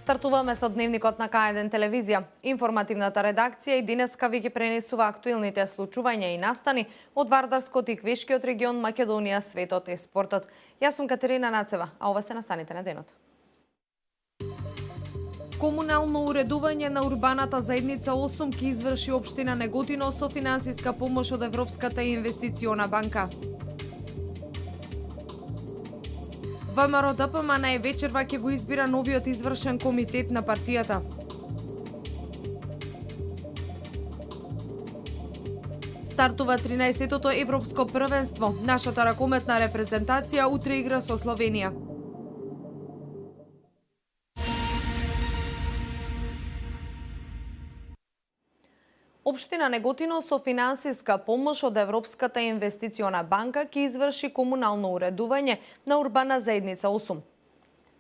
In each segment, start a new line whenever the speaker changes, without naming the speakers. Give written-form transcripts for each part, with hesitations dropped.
Стартуваме со дневникот на К1 телевизија. Информативната редакција и денеска ви ги пренесува актуелните случувања и настани од Вардарскот и Квешкиот регион, Македонија, светот и спортот. Јас сум Катерина Нацева, а ова се настаните на денот. Комунално уредување на урбаната заедница 8 ки изврши општина Неготино со финансиска помош од Европската инвестициона банка. ВМРО ДПМН вечерва ќе го избира новиот извршен комитет на партијата. Стартува 13-тото европско првенство. Нашата ракометна репрезентација утре игра со Словенија. Општина Неготино со финансиска помош од Европската инвестициона банка ќе изврши комунално уредување на урбана заедница 8.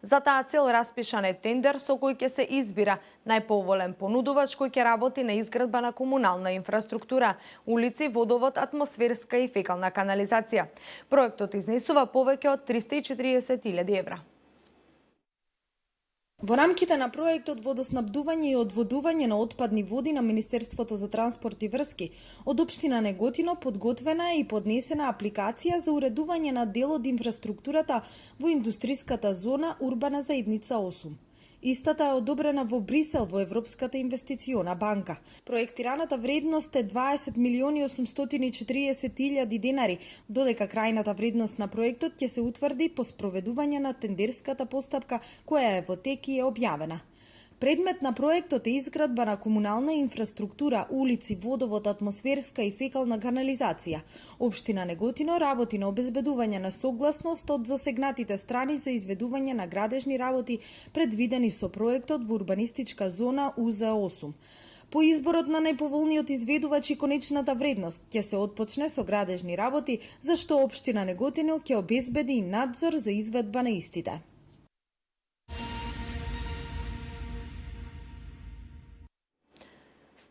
За таа цел распишан е тендер со кој ќе се избира најповолен понудувач кој ќе работи на изградба на комунална инфраструктура, улици, водовод, атмосферска и фекална канализација. Проектот изнесува повеќе од 340.000 евра.
Во рамките на проектот водоснабдување и одводување на отпадни води на Министерството за транспорт и врски, од општина Неготино подготвена и поднесена апликација за уредување на дел од инфраструктурата во индустриската зона Урбана заедница 8. Истата е одобрена во Брисел во Европската инвестициона банка. Проектираната вредност е 20.840.000 денари, додека крајната вредност на проектот ќе се утврди по спроведување на тендерската постапка која е во тек и е објавена. Предмет на проектот е изградба на комунална инфраструктура, улици, водовод, атмосферска и фекална канализација. Општина Неготино работи на обезбедување на согласност од засегнатите страни за изведување на градежни работи предвидени со проектот во урбанистичка зона УЗ8. По изборот на најповолниот изведувач и конечната вредност ќе се отпочне со градежни работи, зашто општина Неготино ќе обезбеди и надзор за изведба на истите.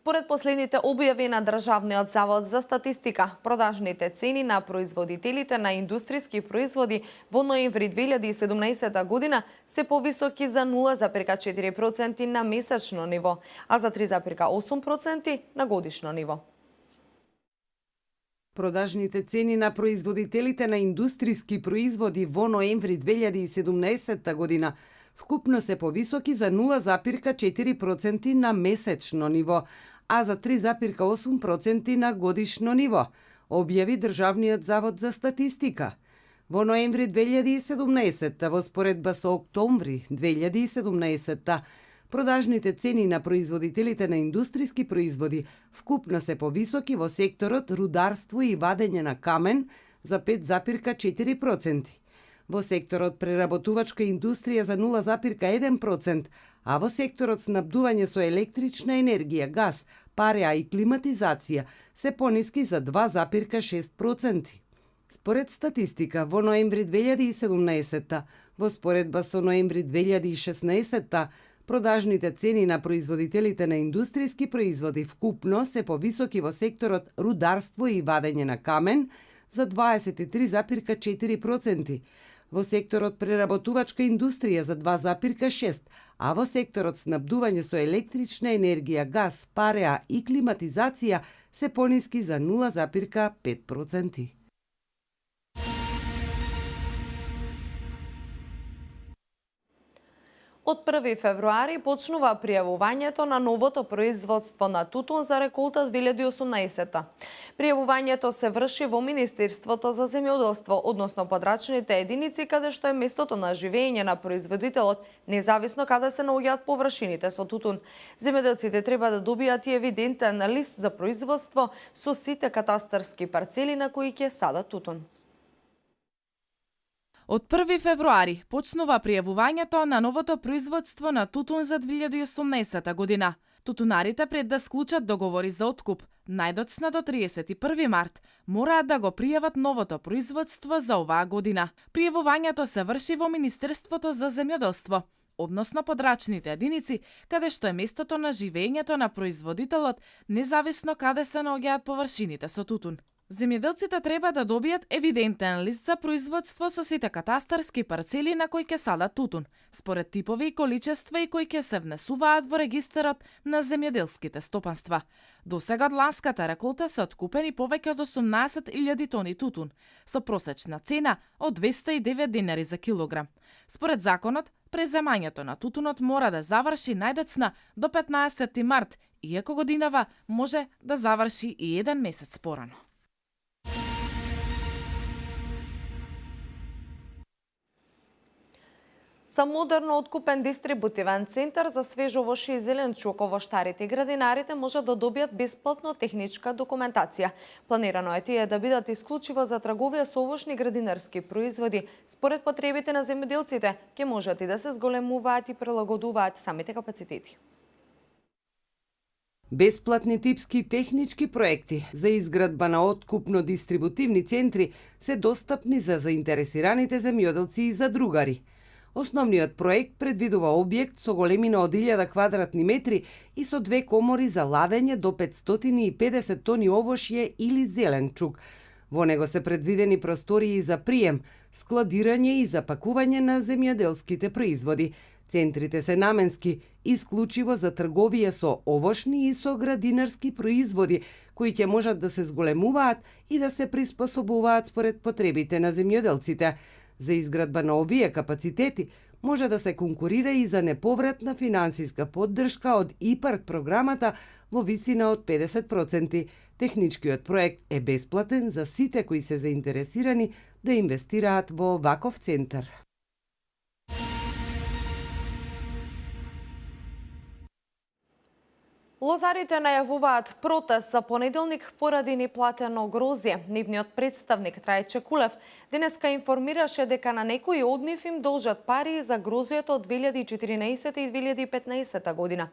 Според последните објави на Државниот завод за статистика, продажните цени на производителите на индустријски производи во ноември 2017 година се повисоки за 0,4% на месечно ниво, а за 3,8% на годишно ниво.
Продажните цени на производителите на индустријски производи во ноември 2017 година вкупно се повисоки за 0,4% на месечно ниво, а за 3,8% на годишно ниво, објави Државниот завод за статистика. Во ноември 2017 во споредба со октомври 2017 продажните цени на производителите на индустријски производи вкупно се повисоки во секторот рударство и вадење на камен за 5,4%. Во секторот преработувачка индустрија за 0,1%, а во секторот снабдување со електрична енергија, газ, пареа и климатизација се пониски за 2,6%. Според статистика, во ноември 2017 во споредба со ноември 2016 продажните цени на производителите на индустријски производи вкупно се повисоки во секторот рударство и вадење на камен за 23,4%, во секторот преработувачка индустрија за 2,6%, а во секторот снабдување со електрична енергија, газ, пареа и климатизација се пониски за 0,5%.
Од 1 февруари почнува пријавувањето на новото производство на тутун за реколта 2018. Пријавувањето се врши во Министерството за земјоделство, односно подрачните единици каде што е местото на живење на производителот, независно каде се наоѓаат површините со тутун. Земјоделците треба да добијат и евидентен лист за производство со сите катастарски парцели на кои ќе садат тутун.
Од 1 февруари почнува пријавувањето на новото производство на тутун за 2018 година. Тутунарите пред да склучат договори за откуп, најдоцна до 31 март, мораат да го пријават новото производство за оваа година. Пријавувањето се врши во Министерството за земјоделство, односно подрачните единици, каде што е местото на живеењето на производителот, независно каде се наоѓаат површините со тутун. Земјоделците треба да добијат евидентен лист за производство со сите катастарски парцели на кои ќе садат тутун, според типови и количества и кои ќе се внесуваат во регистарот на земјоделските стопанства. До сега од ланската реколта се откупени повеќе од 18.000 тони тутун, со просечна цена од 209 денари за килограм. Според законот, преземањето на тутунот мора да заврши најдоцна до 15 март, иако годинава може да заврши и еден месец порано.
За модерно откупен дистрибутивен центар за свежо овошје и зеленчук, овоштарите и градинарите може да добијат бесплатно техничка документација. Планирано е тие да бидат исклучиво за трговија со овошни градинарски производи. Според потребите на земјоделците, ќе можат и да се зголемуваат и прилагодуваат самите капацитети.
Бесплатни типски технички проекти за изградба на откупно-дистрибутивни центри се достапни за заинтересираните земјоделци и задругари. Основниот проект предвидува објект со големина од 1000 квадратни метри и со 2 комори за ладење до 550 тони овошје или зеленчук. Во него се предвидени простории за прием, складирање и запакување на земјоделските производи. Центрите се наменски, исклучиво за трговија со овошни и со градинарски производи, кои ќе можат да се зголемуваат и да се приспособуваат според потребите на земјоделците. За изградба на овие капацитети може да се конкурира и за неповратна финансиска поддршка од ИПАРД програмата во висина од 50%. Техничкиот проект е бесплатен за сите кои се заинтересирани да инвестираат во ваков центар.
Лозарите најавуваат протест за понеделник поради неплатено грозје. Нивниот представник Трајче Кулев денеска информираше дека на некои од нив им должат пари за грозјето од 2014 и 2015 година.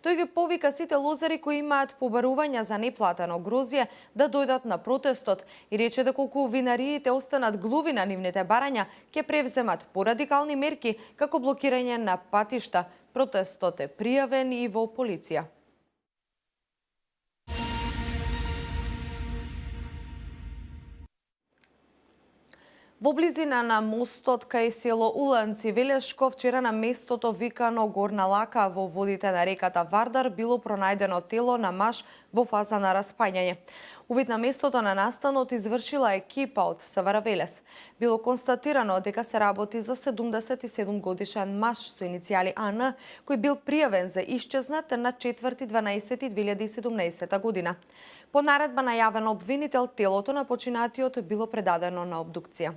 Тој ги повика сите лозари кои имаат побарувања за неплатено грозје да дојдат на протестот и рече дека колку винариите останат глуви на нивните барања, ќе превземат порадикални мерки како блокирање на патишта. Протестот е пријавен и во полиција. Во близина на мостот кај село Уланци, Велешко, вчера на местото викано Горна Лака во водите на реката Вардар било пронајдено тело на маж во фаза на распаѓање. Увид на местото на настанот извршила екипа од СВР Велес. Било констатирано дека се работи за 77 годишен маж со иницијали АН, кој бил пријавен за исчезнат на 4.12.2017 година. По наредба на јавен обвинител, телото на починатиот било предадено на обдукција.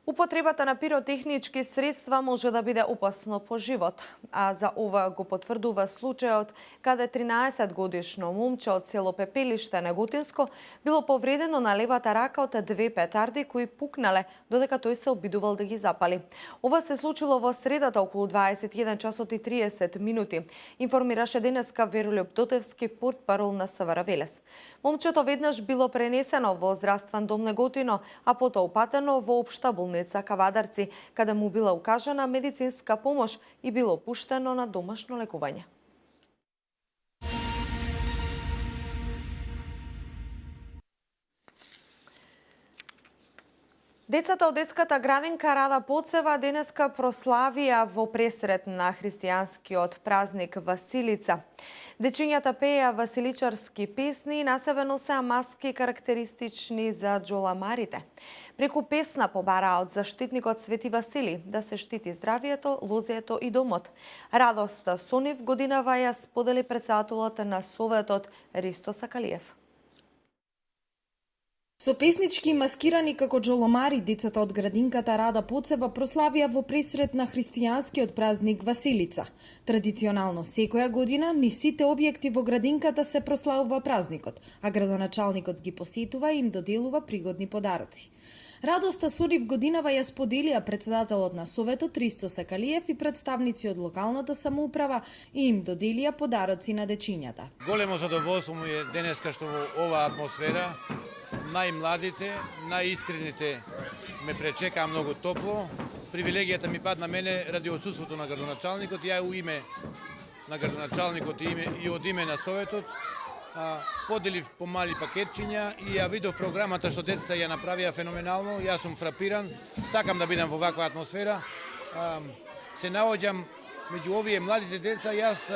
Употребата на пиротехнички средства може да биде опасно по живот, а за ова го потврдува случајот каде 13-годишно момче од село Пепелиште, Неготинско, било повредено на левата рака од 2 петарди кои пукнале додека тој се обидувал да ги запали. Ова се случило во средата околу 21 часот и 30 минути, информираше денеска Веролјуп Дотевски, портпарол на СВР Велес. Момчето веднаш било пренесено во здравствен дом Неготино, а потоа упатено во општа болница Кавадарци, каде му била укажана медицинска помош и било пуштено на домашно лекување. Децата од детската градинка Рада Поцева денеска прославија во пресрет на христијанскиот празник Василица. Дечињата пеја василичарски песни и на себе носеа маски карактеристични за џоламарите. Преку песна побараа од заштитникот Свети Васили да се штити здравието, лозието и домот. Радоста со нив годинава ја сподели председателот на Советот Ристо Сакалиев.
Со песнички и маскирани како джоломари, децата од градинката Рада Поцева прославија во пресрет на христијанскиот празник Василица. Традиционално секоја година низ сите објекти во градинката се прославува празникот, а градоначалникот ги посетува и им доделува пригодни подароци. Радоста со нив годинава ја споделија председателот на Советот Ристо Сакалиев и представници од локалната самоуправа и им доделија подароци на дечињата.
Големо задоволство му е денеска што во оваа атмосфера најмладите, најискрените ме пречекаа многу топло. Привилегијата ми падна мене ради отсутството на градоначалникот. Ја у име на градоначалникот и од име на Советот поделив по мали пакетчиња и ја видов програмата што децата ја направија феноменално. Јас сум фрапиран, сакам да бидам во ваква атмосфера. Се наоѓам меѓу овие младите деца, јас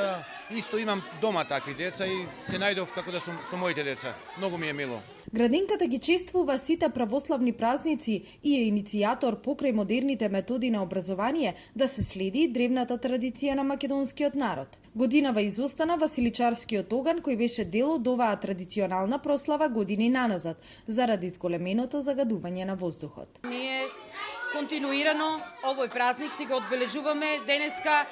исто имам дома такви деца и се најдов како да сум со моите деца. Многу ми е мило.
Градинката ги чествува сите православни празници и е иницијатор покрај модерните методи на образование да се следи древната традиција на македонскиот народ. Годинава изостана Василичарскиот оган кој беше дел од оваа традиционална прослава години наназад заради зголеменото загадување на воздухот.
Ние континуирано овој празник си го одбележуваме. Денеска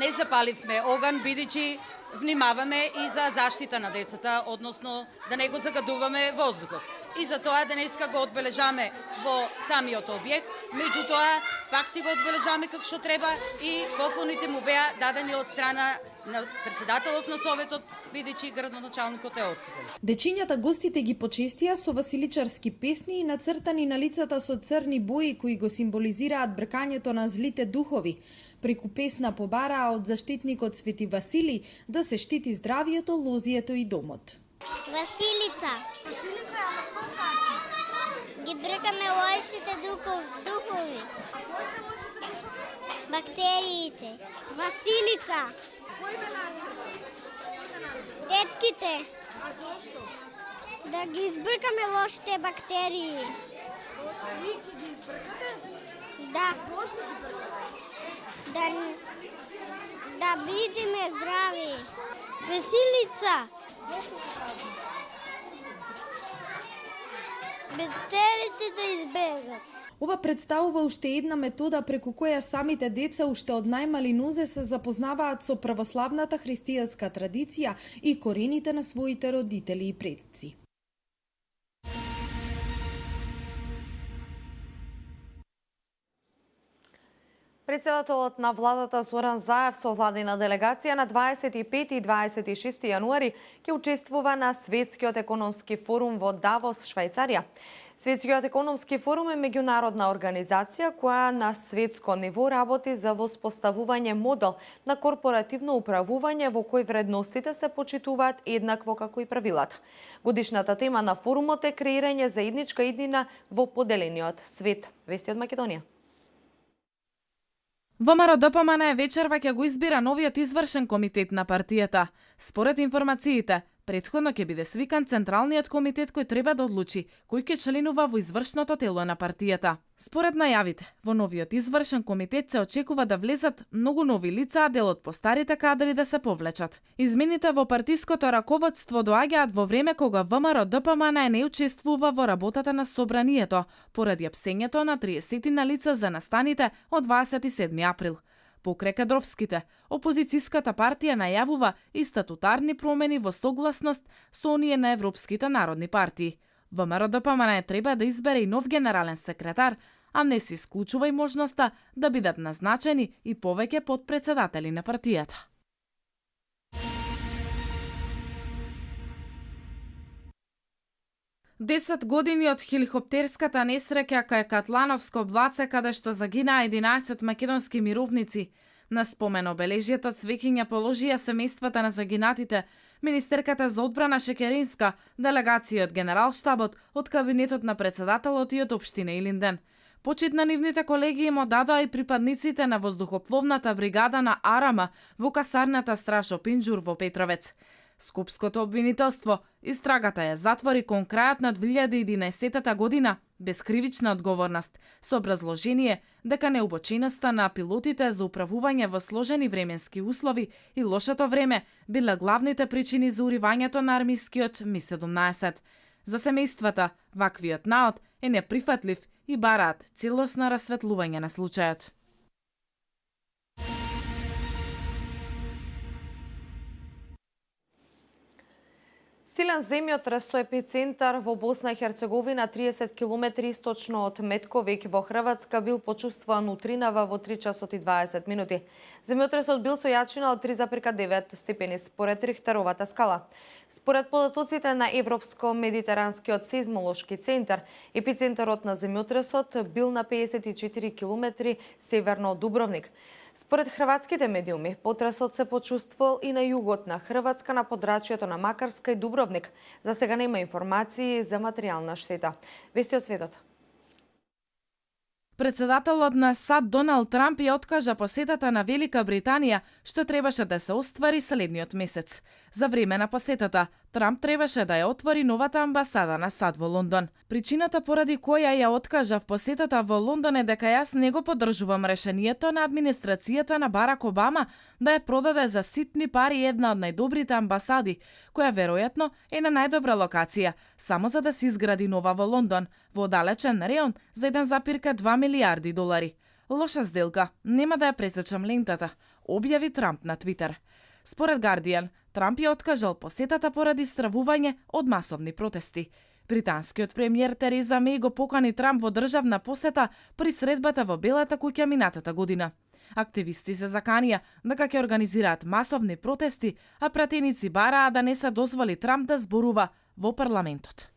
не запаливме оган, бидејќи внимаваме и за заштита на децата, односно да не го загадуваме воздухот. И за тоа денеска го одбележаме во самиот објект, меѓутоа пак си го одбележаме како што треба и поклоните му беа дадени од страна на председателот на Советот, бидејќи градоначалникот е одсутен.
Дечињата гостите ги почестија со василичарски песни и нацртани на лицата со црни бои кои го символизираат бркањето на злите духови. Преку песна побараа од заштитникот Свети Василий да се штити здравието, лозието и домот.
Василица. Василица, ама што значи? Ги бркаме лошите духови.
А кои се лошите духови?
Бактериите. Василица.
Кои бе нацрта?
Тетките.
А зошто?
Да ги избркаме лошите бактерии.
Вие ги избркате?
Да.
Зошто ги избркате?
Да бидеме здрави. Василица.
Зошто се прави?
Бактериите да избегат.
Ова представува уште една метода преку која самите деца уште од најмали нозе се запознаваат со православната христијанска традиција и корените на своите родители и предци.
Председателот на владата Зоран Заев со владина делегација на 25 и 26 јануари ќе учествува на Светскиот економски форум во Давос, Швајцарија. Светскиот економски форум е меѓународна организација која на светско ниво работи за воспоставување модел на корпоративно управување во кој вредностите се почитуваат еднакво како и правилата. Годишната тема на форумот е креирање заедничка иднина во поделениот свет. Вести од Македонија.
ВМРО ДПМН вечерва ќе го избира новиот извршен комитет на партијата. Според информациите, претходно ќе биде свикан Централниот комитет кој треба да одлучи кој ќе членува во извршното тело на партијата. Според најавите, во новиот извршен комитет се очекува да влезат многу нови лица, а дел од постарите кадри да се повлечат. Измените во партиското раководство доаѓаат во време кога ВМРО ДПМН не учествува во работата на собранието, поради апсењето на 30 на лица за настаните од 27 април. Покрај кадровските, опозицијската партија најавува и статутарни промени во согласност со оние на европските народни партии. ВМРО ДПМН треба да избере и нов генерален секретар, а не се исклучува и можноста да бидат назначени и повеќе потпредседатели на партијата. Десет години од хеликоптерската несреќа кај Катлановско блаце, каде што загинаа 11 македонски мировници. На спомен обележјето свеќиња положија семејствата на загинатите, министерката за одбрана Шекеринска, делегација од Генералштабот, од кабинетот на председателот и од општина Илинден. Почит на нивните колеги им одадоа и припадниците на воздухопловната бригада на Арама во касарната Страшо Пинџур во Петровец. Скопското обвинителство истрагата ја затвори кон крајот на 2011 година без кривична одговорност, со образложение дека неубоченоста на пилотите за управување во сложени временски услови и лошото време биле главните причини за уривањето на армискиот Ми-17. За семејствата, ваквиот наод е неприфатлив и бараат целосно расветлување на случајот.
Силен земјотрес со епицентар во Босна и Херцеговина 30 км источно од Метковик во Хрватска бил почувствуван утринава во 3 часот и 20 минути. Земјотресот бил со јачина од 3,9 степени според Рихтеровата скала. Според податоците на Европско-медитеранскиот сейзмолошки центар, епицентарот на земјотресот бил на 54 км северно од Дубровник. Според хрватските медиуми, потресот се почувствувал и на југот на Хрватска на подрачјето на Макарска и Дубровник. За сега нема информации за материјална штета. Вести од светот.
Председателот на САД Доналд Трамп ја откажа посетата на Велика Британија, што требаше да се оствари следниот месец. За време на посетата, Трамп требаше да ја отвори новата амбасада на САД во Лондон. Причината поради која ја откажав посетата во Лондон е дека јас не го поддржувам решението на администрацијата на Барак Обама да ја продаде за ситни пари една од најдобрите амбасади, која веројатно е на најдобра локација, само за да се изгради нова во Лондон, во оддалечен реон за 1,2 милијарди долари. Лоша сделка, нема да ја пресечам лентата, објави Трамп на Твитер. Според Guardian, Трамп ја откажал посетата поради стравување од масовни протести. Британскиот премиер Тереза Меј го покани Трамп во државна посета при средбата во Белата куќа минатата година. Активисти се заканија дека ќе организираат масовни протести, а пратеници бараа да не се дозволи Трамп да зборува во парламентот.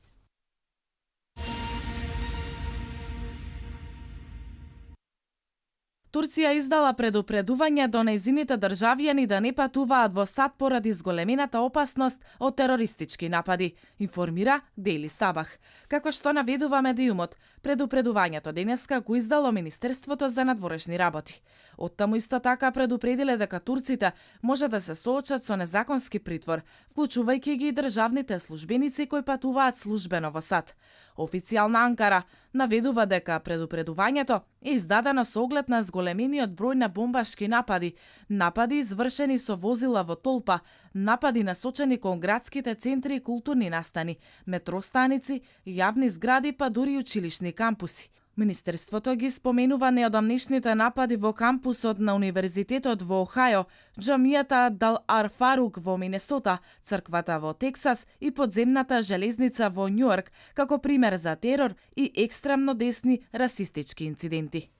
Турција издала предупредување до нејзините државјани да не патуваат во САД поради зголемената опасност од терористички напади, информира Дейли Сабах. Како што наведува медиумот, предупредувањето денеска го издало Министерството за надворешни работи. Оттаму исто така предупредиле дека турците може да се соочат со незаконски притвор, вклучувајќи ги и државните службеници кои патуваат службено во САД. Официјална Анкара наведува дека предупредувањето е издадено со оглед на зголемениот број на бомбашки напади, напади извршени со возила во толпа, напади насочени кон градските центри и културни настани, метростаници, јавни згради па дури училишни кампуси. Министерството ги споменува неодамнешните напади во кампусот на Универзитетот во Охајо, џамијата Дал Ар Фарук во Минесота, црквата во Тексас и подземната железница во Њујорк, како пример за терор и екстремно десни расистички инциденти.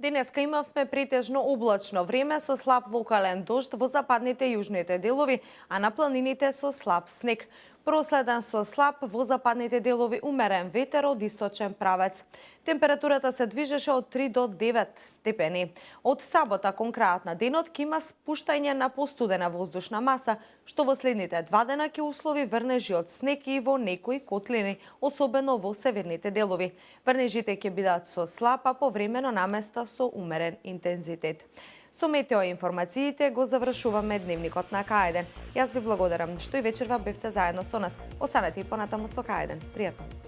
Денеска имавме претежно облачно време со слаб локален дожд во западните и јужните делови, а на планините со слаб снег. Проследен со слаб во западните делови умерен ветер од источен правец. Температурата се движеше од 3 до 9 степени. Од сабота кон крајот на денот ќе има спуштање на постудена воздушна маса, што во следните 2 дена ќе услови врнежи од снег и во некои котлини, особено во северните делови. Врнежите ќе бидат со слаб, а повремено наместа со умерен интензитет. Со метеоинформациите го завршуваме дневникот на К1. Јас ви благодарам што и вечерва бевте заедно со нас. Останете и понатаму со К1. Пријатно!